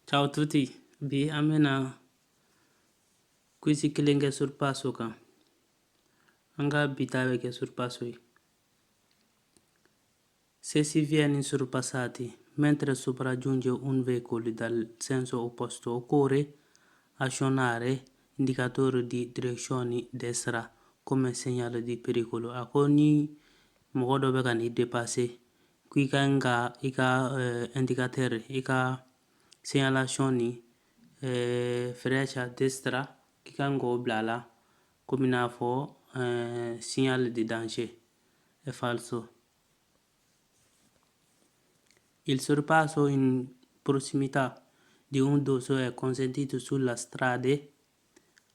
Ciao tutti, bi an bɛna quiz kelen kɛ sorpasso kan. An ka bi ta bɛ kɛ sorpasso ye. Se si viene sorpassati mentre sopraggiunge un veicolo dal senso opposto, occorre azionare indicatore di direzione destra come segnale di pericolo. A ko ni mɔgɔ dɔ bɛ ka n'i dépasser, ko i ka kan ka i ka indicateur, i ka signalation ni freccia destra, k'i kan k'o bila a la komi n'a fɔ signal de danger. È falso. Il sorpasso in prossimità di un dosso è consentito sulla strade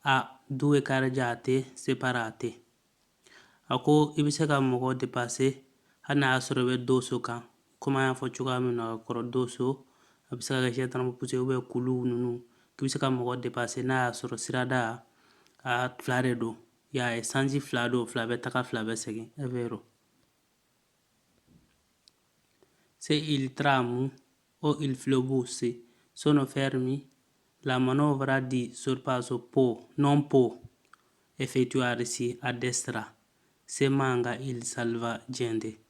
a due carreggiate separate. A ko i bɛ se ka mɔgɔ dépasser hali n'a y'a sɔrɔ i bɛ dosso kan, komi an y'a fɔ cogoya min na ka kɔrɔ. Dosso a bɛ se ka kɛ G30 ou bien kulu ninnu, k'i bɛ se ka mɔgɔ dépasser n'a y'a sɔrɔ sirada a fila de don, y'a ye, sens fila don, fila bɛ taga, fila bɛ segin. È vero. Se il tram o il filobus sono fermi, la manovra di sorpasso non può effettuarsi a destra se manca il salvagente.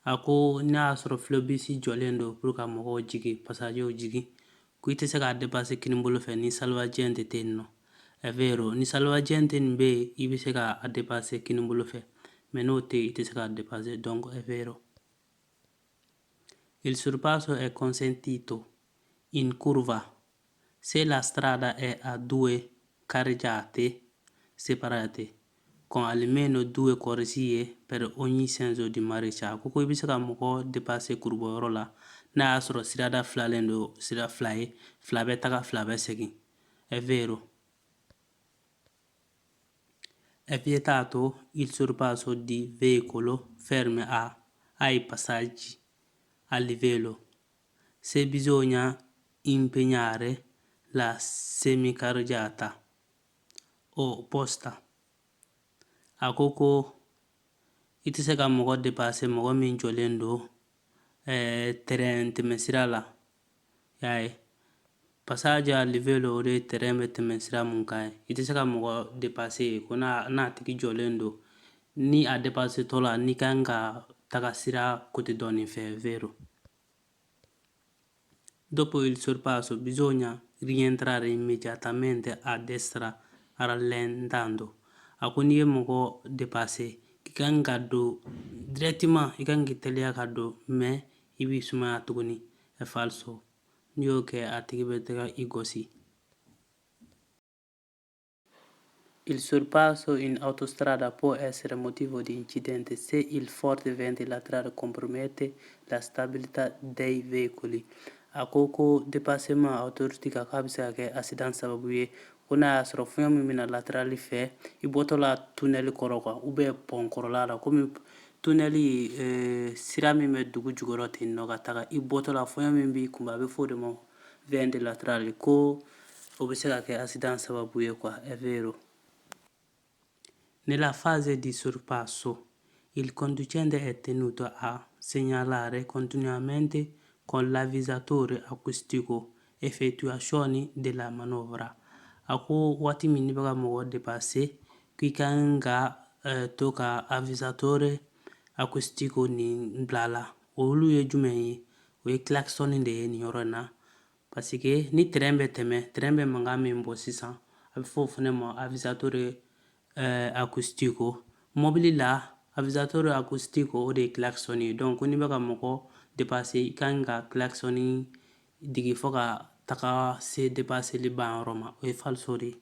A ko n'a y'a sɔrɔ filobus jɔlen don pour ka mɔgɔw jigin, passagerw jigin, ko i tɛ se k'a dépasser kinibolo fɛ ni salvagente tɛ yen nɔ. È vero. Ni salvagente nin bɛ yen, i bɛ se k'a dépasser kinibolo fɛ, mais n'o tɛ yen, i tɛ se k'a dépasser. Donc è vero. Il sorpasso è consentito in curva se la strada è a due carreggiate separate con almeno due corsie per ogni senso di marcia. A ko ko i bɛ se ka mɔgɔ dépasser kurubɔyɔrɔ la n'a y'a sɔrɔ sirada filalen don, sira fila ye, fila bɛ taga, fila bɛ segin. È vero. È vietato il sorpasso di veicolo fermi ai passaggi a livello se bisogna impegnare la semicarreggiata opposta. A ko ko i tɛ se ka mɔgɔ dépasser, mɔgɔ min jɔlen don train tɛmɛsira la, y'a ye. Passage à livello, o de ye train bɛ tɛmɛ sira mun kan ye. I tɛ se ka mɔgɔ dépasser ko n'a tigi jɔlen don, ni a dépasser tɔ la, n'i kan ka taga sira côté dɔɔnin fɛ. Vero. Dopo il sorpasso bisogna rientrare immediatamente a destra rallentando. A ko n'i ye mɔgɔ dépasser, k'i kan ka don directement, i kan k'i teliya ka don, mais i b'i sumaya tuguni. È falso. N'i y'o kɛ, a tigi bɛ taga i gosi. Il sorpasso in autostrada può essere motivo di incidente se il forte vento laterale compromette la stabilità dei veicoli. A ko ko dépassement autoroute kan, k'a bɛ se ka kɛ accident sababu ye, ko n'a y'a sɔrɔ fiɲɛ min bɛna latéral fɛ, i bɔtɔ la tunnel kɔrɔ quoi, ou bien pont kɔrɔla la, komi tunnel, sira min bɛ dugu jukɔrɔ ten nɔ ka taga, i bɔtɔ la, fiɲɛ min b'i kunbɛn, a bɛ fɔ o de ma vent latéral, ko o bɛ se ka kɛ accident sababu ye quoi. È vero. Nella fase di sorpasso, il conducente è tenuto a segnalare continuamente con l'avvisatore acustico effettuazione della manovra. A ko waati min n'i bɛ ka mɔgɔ dépasser, k'i kan ka to ka avvisatore acustico nin bila a la. Olu ye jumɛn ye? O ye klaxon de ye nin yɔrɔ in na, parce que ni train bɛ tɛmɛ, train bɛ mankan min bɔ sisan, a bɛ fɔ o fana ma avvisatore acustico. Mobili la, avvisatore acustico, o de ye klaxon ye. Donc n'i bɛ ka mɔgɔ dépasser, i kan ka klaxon digi fo ka taga se dépasseli banyɔrɔ ma. O ye falso de ye.